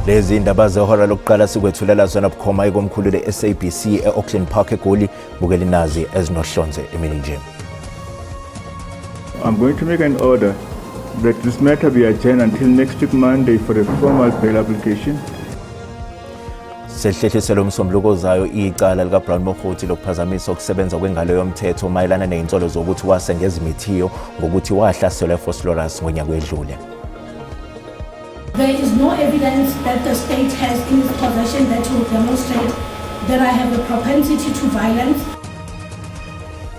Lezi indaba zehora lokuqala sikwethulela zona bukhoma ikomkhulu le-SABC e-Auckland Park eGoli. Bukela inazi ezinohlonze emini nje. I'm going to make an order that this matter be adjourned until next week Monday for a formal bail application. Sehlehliselwe umsombuluko ozayo icala likaBrown Mokgotsi lokuphazamisa ukusebenza kwengalo yomthetho mayelana nezinsolo zokuthi wasengezimithiyo ngokuthi wahlaselwa eVosloorus ngonyaka wedlule. There is no evidence that the state has in its possession that will demonstrate that I have a propensity to violence.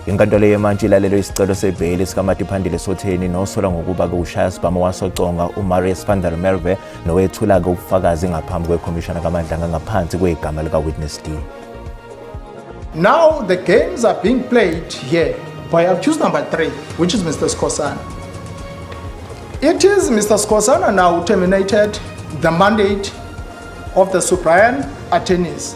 Inkantolo yemantshi ilalele isicelo sebheyili sikaMatiphandile Sotheni nosolwa ngokuba kuwushaya sibhamu wasoconga uMarius van der Merwe nowethula-ke ubufakazi ngaphambi kwekhomishana kaMadlanga ngaphansi kwegama lika-Witness D. Now the games are being played here by accused number 3, which is Mr. Skhosana. It is Mr. Skhosana now who terminated the mandate of the Subrayan attorneys.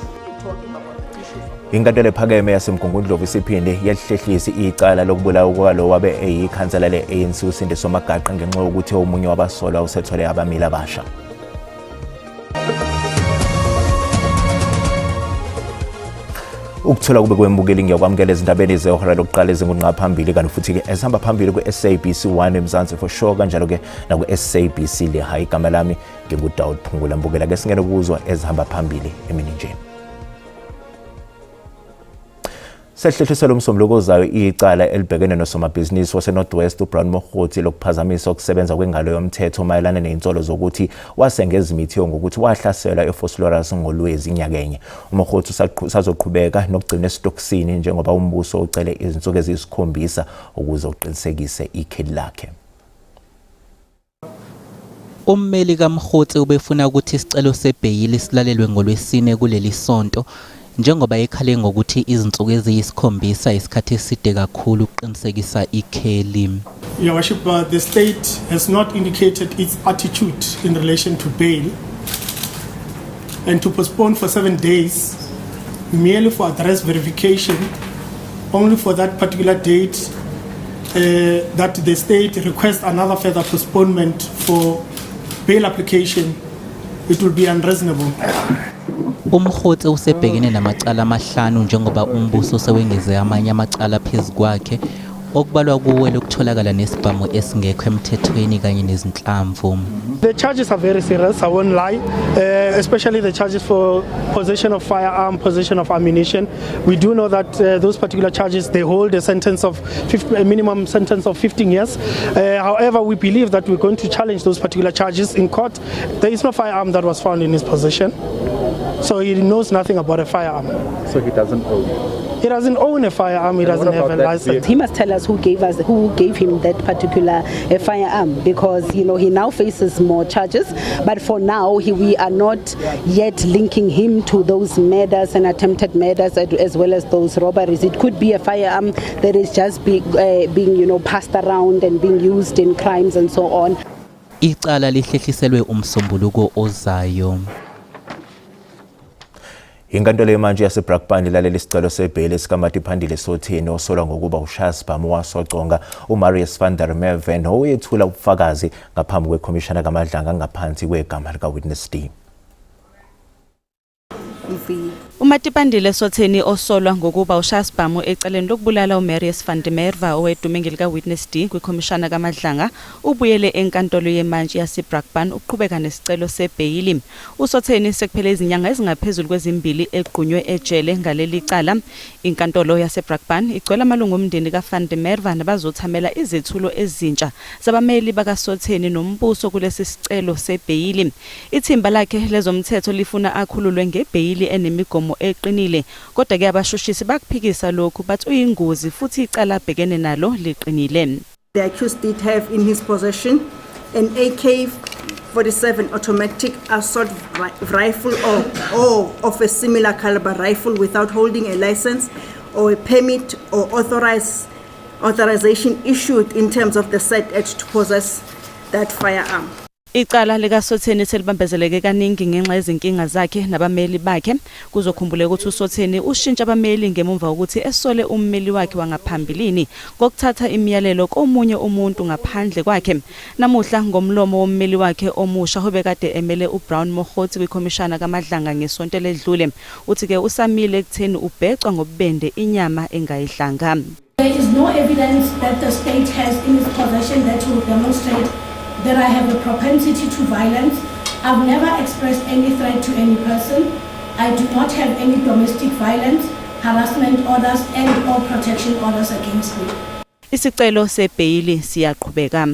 Inkantolo ephakeme yaseMgungundlovu isiphinde yalihlehlisa icala lokubulawa kwalo wabe eyikhansela le-ANC uSindiso Magaqa ngenxa yokuthi omunye wabasolwa usethole abameli abasha. Ukuthola kube kwembukeli, ngiyakwamukela ezindabeni zehora lokuqala ezingunqa phambili, kanti futhi-ke ezihamba phambili kwi-SABC 1 eMzansi for sure, kanjalo-ke naku-SABC Leha. Igama lami nginguDawud Phungula. Mbukela ke singene kuzwa ezihamba phambili emini nje. Sehlehliselwe umsombuluko ozayo icala elibhekene nosomabhizinisi waseNorth West uBrown Mokgotsi lokuphazamisa ukusebenza kwengalo yomthetho mayelana nezinsolo zokuthi wasengezimithiyo ngokuthi wahlaselwa eVosloorus ngoLwezi nyakenye. UMokgotsi usazoqhubeka nokugcina esitokisini njengoba umbuso ucele izinsuku eziyisikhombisa ukuze uqinisekise ikheli lakhe. Ummeli kaMokgotsi ubefuna ukuthi isicelo sebheyili silalelwe ngoLwesine kuleli sonto njengoba ekhale ngokuthi izinsuku eziyisikhombisa isikhathi eside kakhulu ukuqinisekisa ikheli. Your Worship, the state has not indicated its attitude in relation to bail, and to postpone for 7 days merely for address verification, only for that particular date, that the state requests another further postponement for bail application, it will be unreasonable. UMokgotsi usebhekene namacala amahlanu njengoba umbuso sewengeze amanye amacala phezu kwakhe, okubalwa kuwo lokutholakala nesibhamu esingekho emthethweni kanye nezinhlamvu. The charges are very serious, I won't lie, especially the charges for possession of firearm, possession of ammunition. We do know that those particular charges, they hold a sentence of a minimum sentence of 15 years. However, we believe that we're going to challenge those particular charges in court. There is no firearm that was found in his possession, so he knows nothing about a firearm. So he doesn't own it? He doesn't own a firearm, he And doesn't what have a about that license. vehicle? He must tell us who gave him that particular firearm, because he now faces more charges. But for now, we are not yet linking him to those murders and attempted murders as well as those robberies. It could be a firearm that is just being passed around and being used in crimes and so on. Icala lihlehliselwe umsombuluko ozayo. Inkantolo yemantshi yaseBrakpan ilalela isicelo sebheyili sikaMatiphandile Sotheni osolwa ngokuba ushaya sibhamu wasoconga uMarius van der Merwe nowethula ubufakazi ngaphambi kwekhomishana kaMadlanga ngaphansi kwegama likaWitness D. UMatipandile Sotheni osolwa ngokuba ushaya sibhamu ecaleni lokubulala uMarius van der Merwe owedume ngelika-Witness D kwikhomishana kaMadlanga ubuyele enkantolo yemantshi yaseBrakpan ukuqhubeka nesicelo sebheyili. USotheni sekuphele izinyanga ezingaphezulu kwezimbili egqunywe ejele ngaleli cala. Inkantolo yaseBrakpan igcwele amalungu omndeni kaVan der Merwe nabazothamela izethulo ezintsha zabameli bakaSotheni nombuso kulesi sicelo sebheyili. Ithimba lakhe lezomthetho lifuna akhululwe ngebheyili enemigomo eqinile, kodwa ke abashushisi bakuphikisa lokhu, bathi uyingozi futhi icala abhekene nalo liqinile. The accused did have in his possession an AK-47 automatic assault rifle or of a similar caliber rifle without holding a license or a permit or authorization issued in terms of the said act to possess that firearm. Icala likaSotheni selibambezeleke kaningi ngenxa yezinkinga zakhe nabameli bakhe. Kuzokhumbuleka ukuthi uSotheni ushintshe abameli ngemumva kokuthi esole ummeli wakhe wangaphambilini ngokuthatha imiyalelo komunye umuntu ngaphandle kwakhe. Namuhla ngomlomo wommeli wakhe omusha obekade emele uBrown Mogotsi kwikhomishana kaMadlanga ngesonto eledlule, uthi-ke usamile ekutheni ubhecwa ngobubende inyama engayidlanga. There is no evidence that the state has in its possession that will demonstrate that I have a propensity to violence. I've never expressed any threat to any person. I do not have any domestic violence, harassment orders and or protection orders against me. Isicelo sebheyili siyaqhubeka.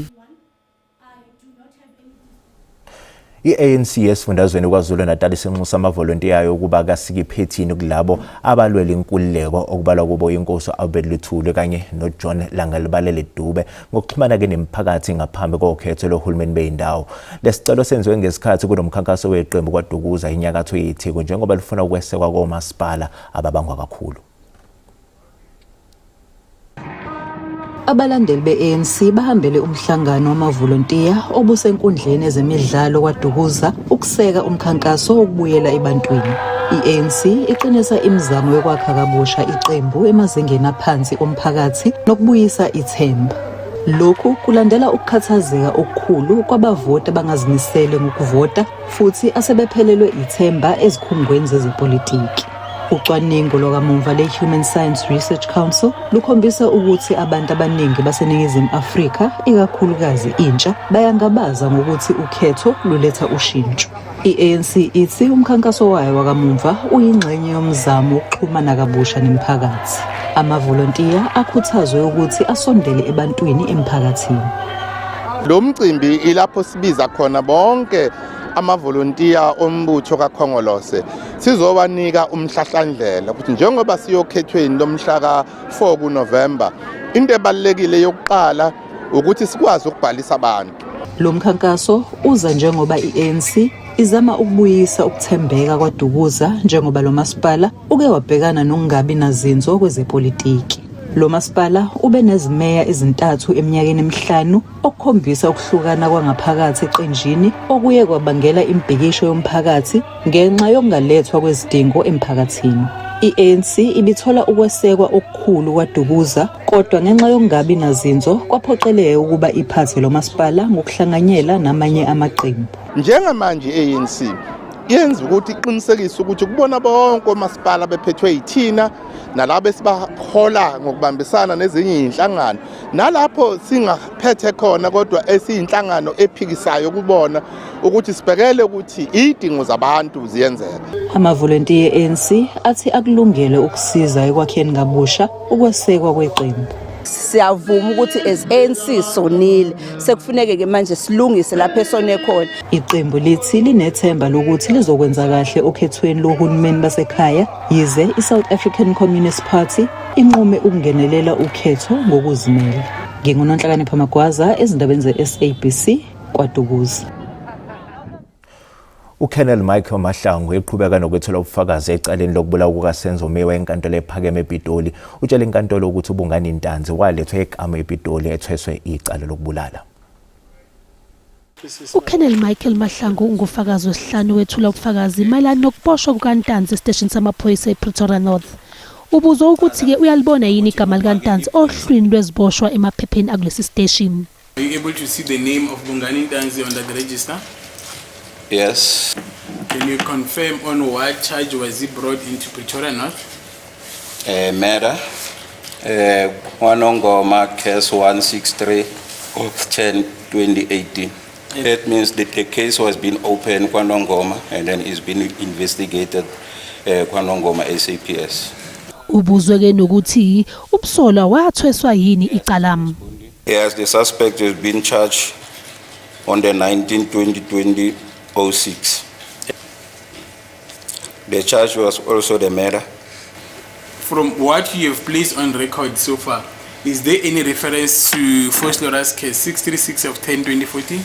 I-ANC esifundazweni KwaZulu-Natal isinxusa amavolontiya ayo ukuba kasike iphethini kulabo abalwela inkululeko okubalwa kubo inkosi Albert Luthuli kanye noJohn Langalibalele Dube ngokuxhumana-ke nemiphakathi ngaphambi kokhetho lohulumeni beyindawo. Lesicelo senziwe ngesikhathi kunomkhankaso weqembu KwaDukuza inyakatho yeTheku njengoba lifuna ukwesekwa komasipala ababangwa kakhulu. Abalandeli be-ANC bahambele umhlangano wamavolontiya obusenkundleni ezemidlalo KwaDukuza ukuseka umkhankaso wokubuyela ebantwini. I-ANC iqinisa imizamo yokwakha kabusha iqembu emazingeni aphansi omphakathi nokubuyisa ithemba. Lokhu kulandela ukukhathazeka okukhulu kwabavoti abangazimisele ngokuvota futhi asebephelelwe ithemba ezikhungweni zezepolitiki. Ucwaningo lwakamumva le-Human Science Research Council lukhombisa ukuthi abantu abaningi baseNingizimu Afrika, ikakhulukazi intsha, bayangabaza ngokuthi ukhetho luletha ushintsho. I-ANC ithi umkhankaso wayo wakamumva uyingxenye yomzamo wokuxhumana kabusha nemiphakathi. Amavolontiya akhuthazwe ukuthi asondele ebantwini emphakathini. Lo mcimbi ilapho sibiza khona bonke amavolontiya ombutho kaKhongolose sizobanika umhlahlandlela ukuthi njengoba siyokhethweni lomhla ka-4 kuNovemba, into ebalulekile yokuqala ukuthi sikwazi ukubhalisa abantu. Lo mkhankaso uza njengoba i-ANC izama ukubuyisa ukuthembeka KwaDukuza njengoba lo masipala uke wabhekana nokungabi nazinzo kwezepolitiki. Lo masipala ube nezimeya ezintathu eminyakeni emihlanu okukhombisa ukuhlukana kwangaphakathi eqenjini okuye kwabangela imibhikisho yomphakathi ngenxa yokungalethwa kwezidingo emphakathini. I-ANC ibithola ukwesekwa okukhulu KwaDukuza kodwa ngenxa yokungabi nazinzo kwaphoqeleka ukuba iphathe lo masipala ngokuhlanganyela namanye amaqembu. Njengamanje i-ANC yenza ukuthi iqinisekise ukuthi kubona bonke omasipala bephethwe yithina nalabo esibahola ngokubambisana nezinye iy'nhlangano nalapho singaphethe khona kodwa esiyinhlangano ephikisayo kubona ukuthi sibhekele ukuthi iy'dingo zabantu ziyenzeka. Amavolontiya e-ANC athi akulungele ukusiza ekwakheni kabusha ukwesekwa kweqembu. Siyavuma ukuthi as ANC sonile, sekufuneke ke manje silungise lapho esone khona. Iqembu lithi linethemba lokuthi lizokwenza kahle okhethweni lohulumeni basekhaya yize i-South African Communist Party inqume ukungenelela ukhetho ngokuzimela. NginguNonhlakanipho Magwaza ezindabeni ze-SABC KwaDukuza. UColonel Michael Mahlangu eqhubeka nokwethula ubufakazi ecaleni lokubulawa kukaSenzo Meyiwa enkantolo ephakeme ePitoli utshele inkantolo ukuthi uBongani Ntanzi walethwa ekamu ePitoli ethweswe icala lokubulala. UColonel Michael Mahlangu ungufakazi wesihlanu wethula ubufakazi mayelana nokuboshwa kukaNtanzi esiteshini samaphoyisa ePretoria North. Ubuzwa ukuthi-ke uyalibona yini igama likaNtanzi ohlwini lweziboshwa emaphepheni akulesi siteshini. Are you able to see the name of Bongani Ntanzi under the register? Yes. Can you confirm on what charge was he brought into Pretoria North? Murder. KwaNongoma case 163 of 10 2018. That means that the case was being opened KwaNongoma and then is being investigated KwaNongoma SAPS. Ubuzwe ke nokuthi umsolwa wathweswa yini icala. Yes, the suspect has been charged on the 19 2020 06. The charge was also the murder. From what you have placed on record so far, is there any reference to Vosloorus case 636 of 10 2014?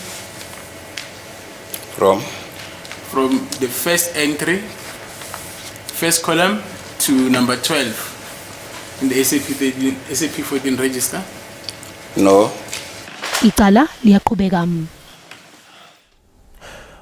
From? From the first entry, first column to number 12 in the SAP 13, SAP 14 register? No. Icala liyaqhubeka.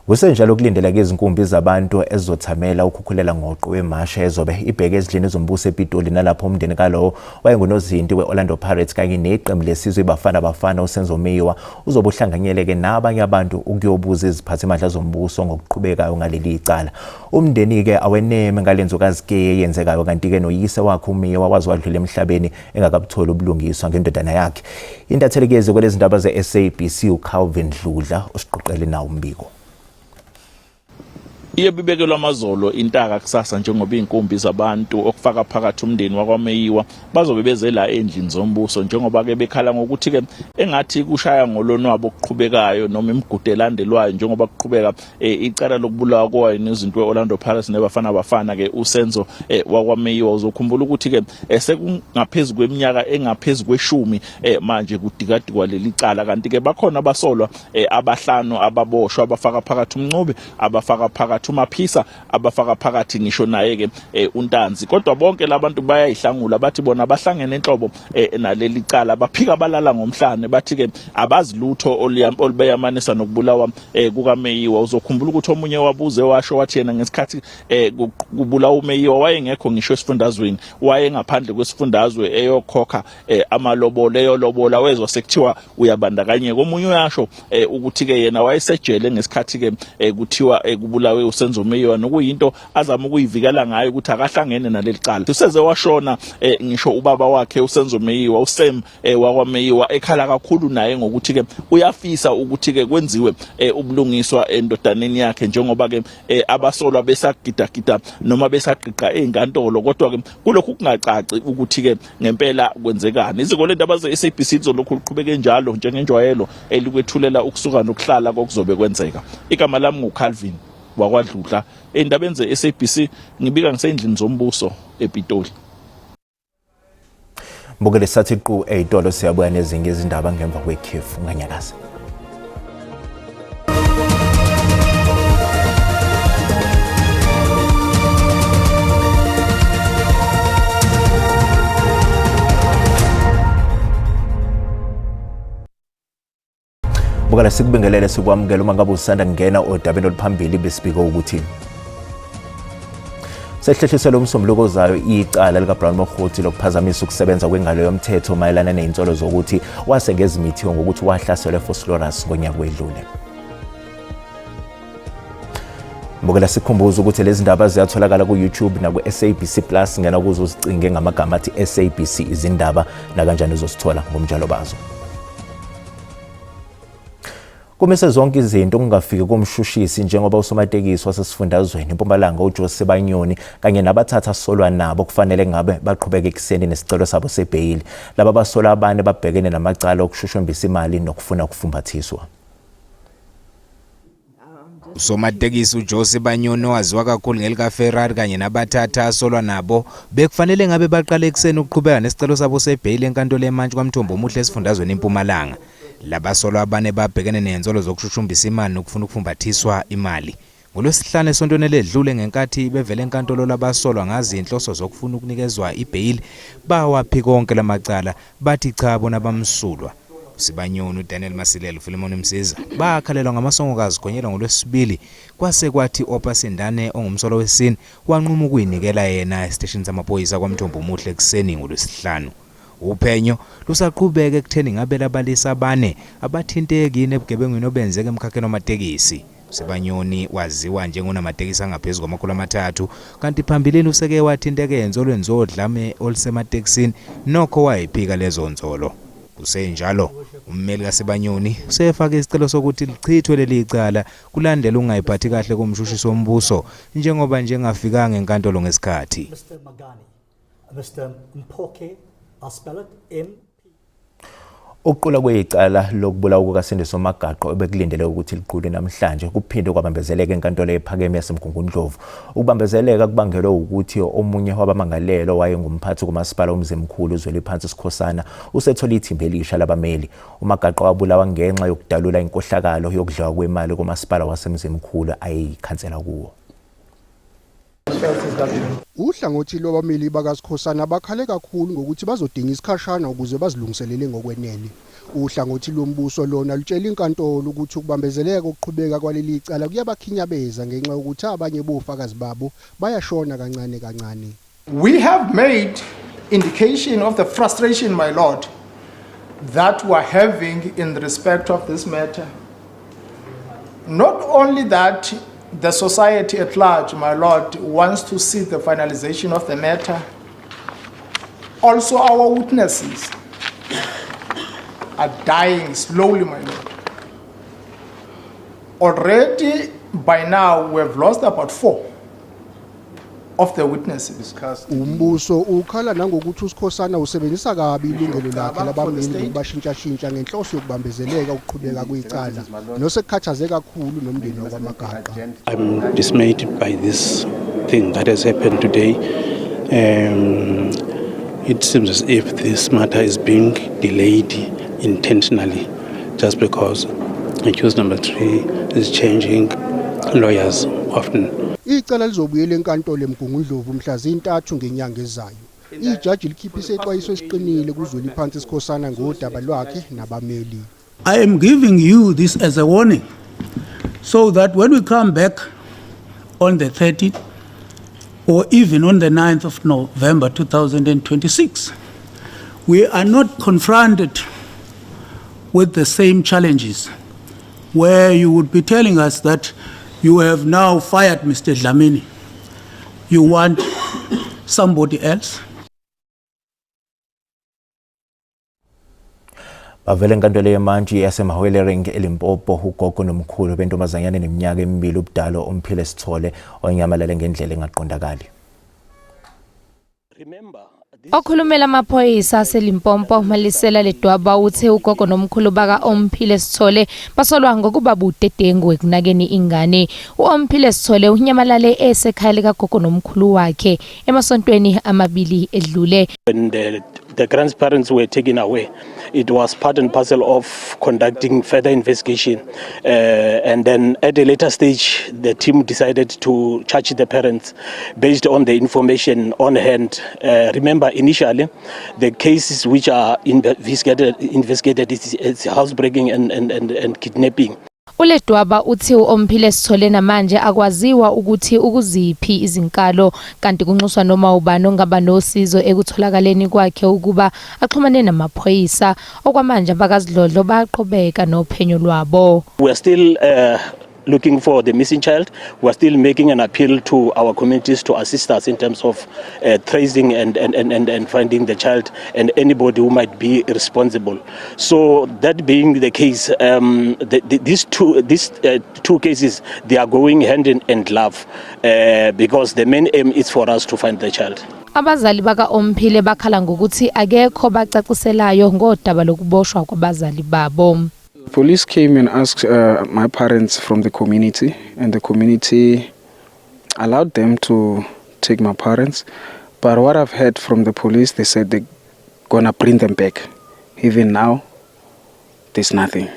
Kusenjalo kulindeleke izinkumbi zabantu ezizothamela ukhukhulela ngoqo wemasha ezobe ibheke ezindlini zombuso ePitoli nalapho umndeni kalowo wayengunozinti we-Orlando Pirates kanye neqembu lesizwe iBafana Bafana uSenzo Meyiwa uzobe uhlanganyeleke nabanye abantu ukuyobuza iziphathimandla zombuso ngokuqhubekayo ngaleli cala. Umndeni-ke aweneme ngale nzukazikeyi eyenzekayo kanti-ke noyise wakhe uMeyiwa waze wadlula emhlabeni engakabutholi ubulungiswa ngendodana yakhe. Intatheli yeziko lezindaba ze-SABC uCalvin Dludla usiqoqele nawo umbiko. Iyebibekelwa amazolo intaka kusasa njengoba iy'nkumbi zabantu okufaka phakathi umndeni wakwaMeyiwa bazobe beze la endlini zombuso njengoba-ke bekhala ngokuthi-ke engathi kushaya ngolonwabo okuqhubekayo noma imigudu elandelwayo njengoba kuqhubeka eh, icala lokubulawa kwayo nezinto we-Orlando Pirates neBafana Bafana ke uSenzo eh, wakwaMeyiwa uzokhumbula ukuthi ke eh, sekungaphezu kweminyaka engaphezu kweshumi eh, manje kudikadikwa leli cala kanti ke bakhona abasolwa eh, abahlanu ababoshwa abafaka phakathi uMncube abafaka phakathi uMaphisa abafaka phakathi ngisho naye ke eh, uNtanzi kodwa bonke labantu bayayihlangula bathi bona bahlangene enhlobo eh, naleli cala baphika balala ngomhlane bathi ke abazi lutho olubeyamanisa nokubulawa eh, kukaMeyiwa uzokhumbula ukuthi omunye wabuze washo wathi yena ngesikhathi eh, kubulawa uMeyiwa wayengekho ngisho esifundazweni wayengaphandle kwesifundazwe eyokhokha eh, amalobolo eyolobola wezwa sekuthiwa uyabandakanyeka omunye uyasho eh, ukuthi ke yena wayesejele ngesikhathi ke eh, kuthiwa eh, kubulawe uSenzo Meyiwa nokuyinto azama ukuyivikela ngayo ukuthi akahlangene naleli cala useze washona eh, ngisho ubaba wakhe uSenzo Meyiwa uSam eh, wakwaMeyiwa ekhala kakhulu naye ngokuthi ke uyafisa ukuthi ke kwenziwe eh, ubulungiswa endodaneni yakhe njengoba ke eh, abasolwa besagidagida noma besagqiqa ezinkantolo kodwa ke kulokhu kungacaci ukuthi ke ngempela kwenzekani iziko lendaba ze-SABC lizolokhu liqhubeke njalo njengenjwayelo elikwethulela ukusuka nokuhlala kokuzobe kwenzeka igama lami nguCalvin wakwadludla endabeni ze-SABC ngibika ngisendlini zombuso ePitoli Mbukele sathi qu eyitolo siyabuya nezinye izindaba ngemva kwekhefu unganyakazi. Bukela sikubingelele sikwamukela uma ngabe usanda kungena odabeni oluphambili besibika ukuthi sehlehliselwe umsombuluko ozayo icala likaBrown Mokgotsi lokuphazamisa ukusebenza kwengalo yomthetho mayelana nezinsolo zokuthi wasengezimithiwe ngokuthi wahlaselwa eVosloorus ngonyaka wedlule. Mbukela sikhumbuza ukuthi lezi ndaba ziyatholakala ku-YouTube naku-SABC Plus ngena kuzo uzicinge ngamagama athi SABC izindaba nakanjani uzosithola ngomnjalo bazo. Kumise zonke izinto ukungafiki komshushisi njengoba usomatekisi wasesifundazweni impumalanga uJose Banyoni kanye nabathatha asolwa nabo kufanele ngabe baqhubeke ekuseni nesicelo sabo sebheyili. Laba basolwa abane babhekene namacala okushushumbisa imali nokufuna ukufumbathiswa. Usomatekisi uJose Banyoni owaziwa kakhulu ngelikaFerrari kanye nabathatha asolwa nabo bekufanele ngabe baqale ekuseni ukuqhubeka nesicelo sabo sebheyili enkantolo yemantshi kwaMthombo omuhle esifundazweni iMpumalanga. Labasolwa abane babhekene nezinsolo zokushushumbisa imali nokufuna ukufumbathiswa imali. NgoLwesihlanu esontweni eledlule ngenkathi bevela enkantolo labasolwa ngazinhloso zokufuna ukunikezwa ibheyili bawaphika onke lamacala bathi cha bona bamsulwa. USibanyoni, uDaniel Masilela, uPhilemon Msiza bakhalelwa ngamasongokazi gonyela ngoLwesibili kwase kwathi Opa Sindane ongumsolwa wesine wanquma ukuyinikela yena esiteshini samaphoyisa kwaMthombomuhle ekuseni ngoLwesihlanu. Uphenyo lusaqhubeka ekutheni ngabe labalisa abane abathinteki yini ebugebengwini obenzeka emkhakheni wamatekisi. USibanyoni waziwa njengonamatekisi angaphezu kwama-300 kanti phambilini useke wathinteka ezinsolweni zodlame olusematekisini nokho wayiphika lezo nsolo. Kusenjalo, ummeli kaSibanyoni usefake isicelo sokuthi lichithwe leli cala kulandela ukungayiphathi kahle komshushisi wombuso njengoba nje engafikanga enkantolo ngesikhathi. Mr. Magani. Mr. Mpoke, I'll spell it M. Ukuqulwa kwecala lokubulawa kukaSindiso Magaqa obekulindeleke ukuthi liqulwe namhlanje kuphinde kwabambezeleka enkantolo ephakeme yaseMgungundlovu. Ukubambezeleka kubangelwe ukuthi omunye wabamangalelwa wayengumphathi kumasipala uMzimkhulu uZweliphansi Sikhosana usethole ithimba elisha labameli. UMagaqa wabulawa ngenxa yokudalula inkohlakalo yokudliwa kwemali kumasipala waseMzimkhulu ayeyikhansela kuwo. Uhlangothi lwabameli bakaSikhosana bakhale kakhulu ngokuthi bazodinga isikhashana ukuze bazilungiselele ngokwenele. Uhlangothi lombuso lona lutshela inkantolo ukuthi ukubambezeleka okuqhubeka kwaleli cala kuyabakhinyabeza ngenxa yokuthi abanye bofakazi babo bayashona kancane kancane. We have made indication of the frustration, my lord, that we're having in respect of this matter. Not only that, the society at large, my lord, wants to see the finalization of the matter. Also, our witnesses are dying slowly, my lord. Already by now, we have lost about four of the witnesses. Umbuso ukhala nangokuthi uSikhosana usebenzisa kabi ilungelo lakhe labameli ngokubashintshashintsha ngenhloso yokubambezeleka ukuqhubeka kwecala nosekukhathaze kakhulu nomndeni wakwaMagaqa. I'm dismayed by this thing that has happened today. It seems as if this matter is being delayed intentionally just because accused number three is changing lawyers often. Icala lizobuyela enkantolo eMgungundlovu mhla zintathu ngenyanga ezayo. Ijaji likhiphe isexwayiso esiqinile kuZweliphansi Sikhosana ngodaba lwakhe nabameli. I am giving you this as a warning so that when we come back on the 30th or even on the 9th of November 2026, we are not confronted with the same challenges where you would be telling us that you have now fired Mr. Dlamini. You want somebody else? Bavele enkantolo yemantshi yaseMahwelereng eLimpopo ugogo nomkhulu bentombazanyana eneminyaka emibili ubudala uMphile Sithole onyamalale ngendlela engaqondakali. Okhulumela amaphoyisa aseLimpopo Malisela Ledwaba uthe ugogo nomkhulu baka-Omphile Sithole basolwa ngokuba budedengu ekunakeni ingane. U-Omphile Sithole unyamalale esekhaya likagogo nomkhulu wakhe emasontweni amabili edlule. When the grandparents were taken away, it was part and parcel of conducting further investigation. And then at a later stage, the team decided to charge the parents based on the information on hand. Remember, initially, the cases which are investigated is housebreaking and kidnapping. ULedwaba uthi u-Omphile Sithole namanje akwaziwa ukuthi ukuziphi izinkalo kanti kunxuswa noma ubani ongaba nosizo ekutholakaleni kwakhe ukuba axhumane namaphoyisa. Okwamanje abakazidlodlo bayaqhubeka nophenyo lwabo. We are still looking for the missing child. We are still making an appeal to our communities to assist us in terms of tracing and finding the child and anybody who might be responsible. So that being the case, these two cases, they are going hand in glove because the main aim is for us to find the child. Abazali baka-Omphile bakhala ngokuthi akekho bacaciselayo ngodaba lokuboshwa kwabazali babo. Police came and asked my parents from the community, and the community allowed them to take my parents. But what I've heard from the police, they said they're gonna bring them back. Even now, there's nothing.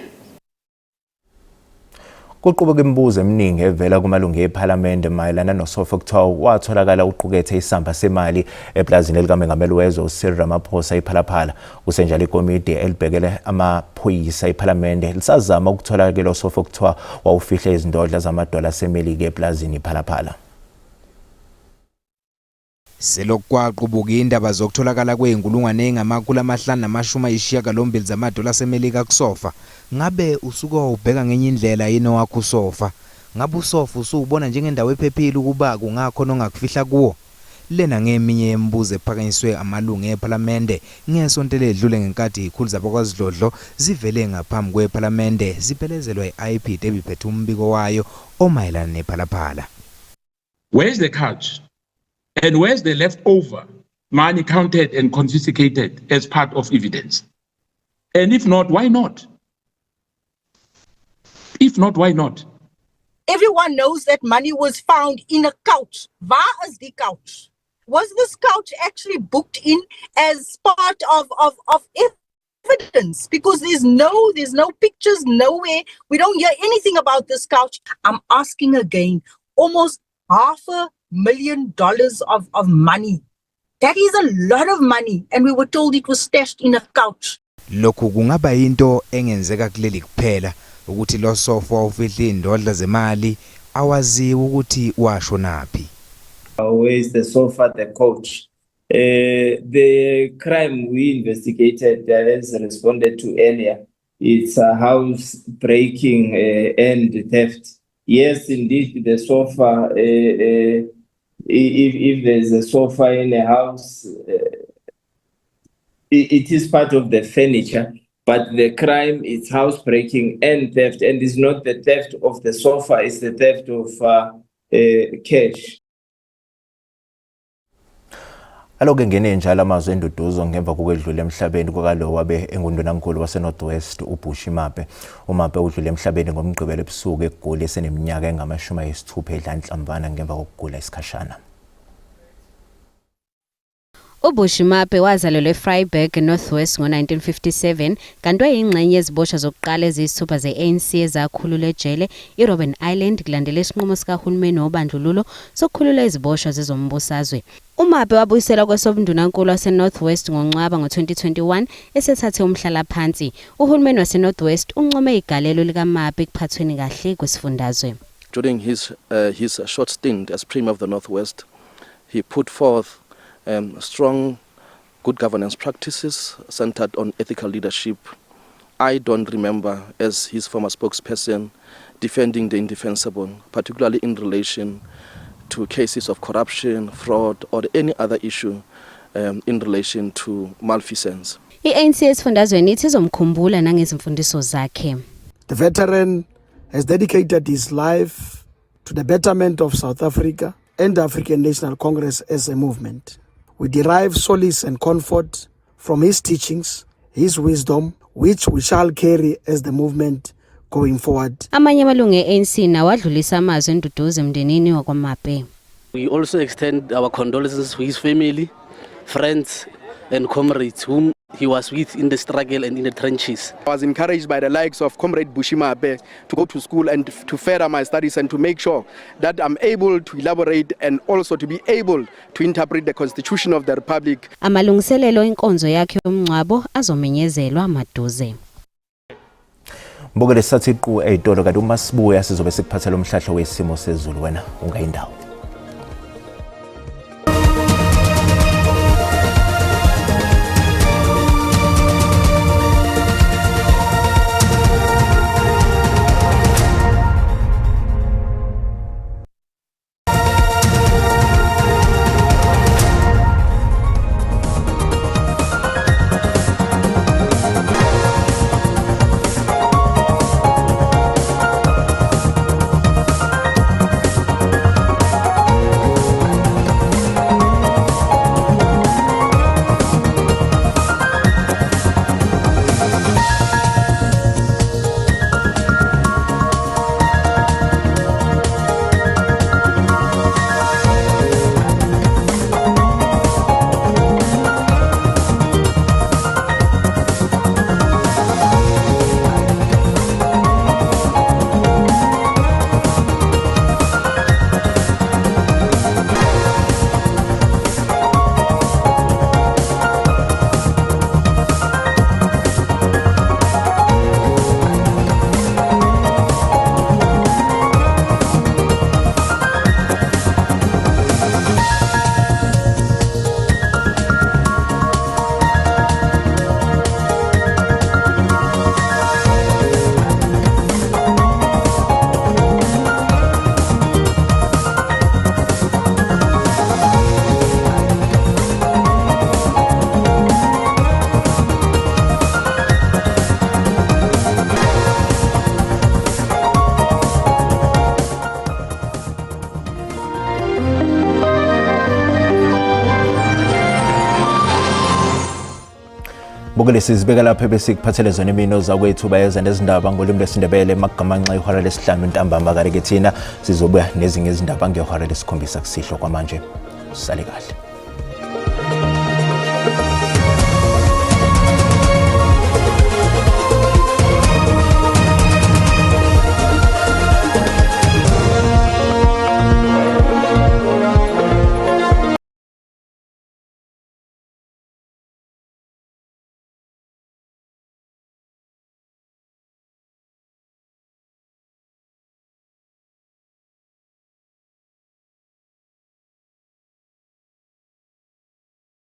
Kuqubuka imibuzo eminingi evela kumalungu ePhalamende mayelana nosofa okuthiwa watholakala uqukethe isamba semali eplazini likamengameli wezwe uCyril Ramaphosa ePhala Phala. Kusenjalo ikomidi elibhekele amaphoyisa ePhalamende lisazama ukuthola ke lo sofa okuthiwa wawufihle izindodla zamadola aseMelika eplazini iPhala Phala. Selokhu kwaqubuka indaba zokutholakala kwey'nkulungwane ey'ngama-580 zamadola aseMelika kusofa, ngabe usuke wawubheka ngenye indlela yini owakho usofa? Ngabe usofa usuwubona njengendawo ephephile ukuba kungakhona ongakufihla kuwo? Lena ngeminye yemibuzo ephakanyiswe amalungu ePhalamende ngesonto eledlule ngenkathi izikhulu zabakwaZidlodlo zivele ngaphambi kwePhalamende ziphelezelwa i-IPID ebiphethe umbiko wayo omayelana nePhala Phala. Where's the couch? And where's the leftover money counted and confiscated as part of evidence? And if not, why not? If not, why not? Everyone knows that money was found in a couch. Waar is die couch? Was this couch actually booked in as part of evidence? Because there's no pictures nowhere. We don't hear anything about this couch. I'm asking again, almost half a million dollars of, of money. That is a lot of money and we were told it was stashed in a couch. Lokhu kungaba yinto engenzeka kuleli kuphela ukuthi lo sofa wawufihla izindodla zemali awaziwa ukuthi washonaphi. Where is the sofa, the couch? The crime we investigated, as responded to earlier, it's a house breaking and theft. Yes, indeed, the sofa, if there's a sofa in a house, it is part of the furniture, but the crime is housebreaking and theft, and it's not the theft of the sofa, it's the theft of cash. Aloke ngene njalo amazwi enduduzo ngemva kokwedlula emhlabeni kukalowo wabe engundunankulu waseNorth West uBushy Maape. UMaape udlule emhlabeni ngoMgqibelo ebusuku eGoli eseneminyaka engama-60 edla inhlamvana ngemva kokugula isikhashana. UBushy Maape wazalelwa eVryburg, North West ngo-1957 kanti wayeyingxenye yeziboshwa zokuqala eziyisithupha ze-ANC ezakhululwa ejele iRobben Island kulandela isinqumo sikahulumeni wobandlululo sokukhulula iziboshwa zezombusazwe. UMaape wabuyiselwa kwesobundunankulu waseNorth West ngoNcwaba ngo-2021 esethathe umhlalaphansi. Uhulumeni waseNorth West uncome igalelo likaMaape ekuphathweni kahle kwesifundazwe. During his short stint as Premier of the Northwest, he put forth strong good governance practices centered on ethical leadership. I don't remember, as his former spokesperson, defending the indefensible, particularly in relation to cases of corruption, fraud, or any other issue in relation to malfeasance. I-ANC esifundazweni ithi izomkhumbula nangezimfundiso zakhe. The veteran has dedicated his life to the betterment of South Africa and the African National Congress as a movement. We derive solace and comfort from his teachings, his wisdom, which we shall carry as the movement going forward. Amanye amalungu e-ANC nawo adlulisa amazwi enduduzo emndenini wakwaMaape. We also extend our condolences to his family, friends, and comrades whom he was with in the struggle and in the trenches. I was encouraged by the likes of Comrade Bushy Maape to go to school and to further my studies and to make sure that I'm able to elaborate and also to be able to interpret the Constitution of the Republic. Amalungiselelo enkonzo yakhe yomngcwabo azomenyezelwa maduze. Mbukele sathi qu ey'tolo kanti uma sibuya sizobe sikuphathela umhlahlo wesimo sezulu wena ungayindawo. Bukele sizibeka lapho ebesikuphathele zona imino zakwethu bayeza nezindaba ngolimi lwesiNdebele emakugamanxa ihora lesihlanu ntambama kanti ke thina sizobuya nezinye izindaba ngehora lesikhombisa kusihlwa kwamanje. Sale kahle.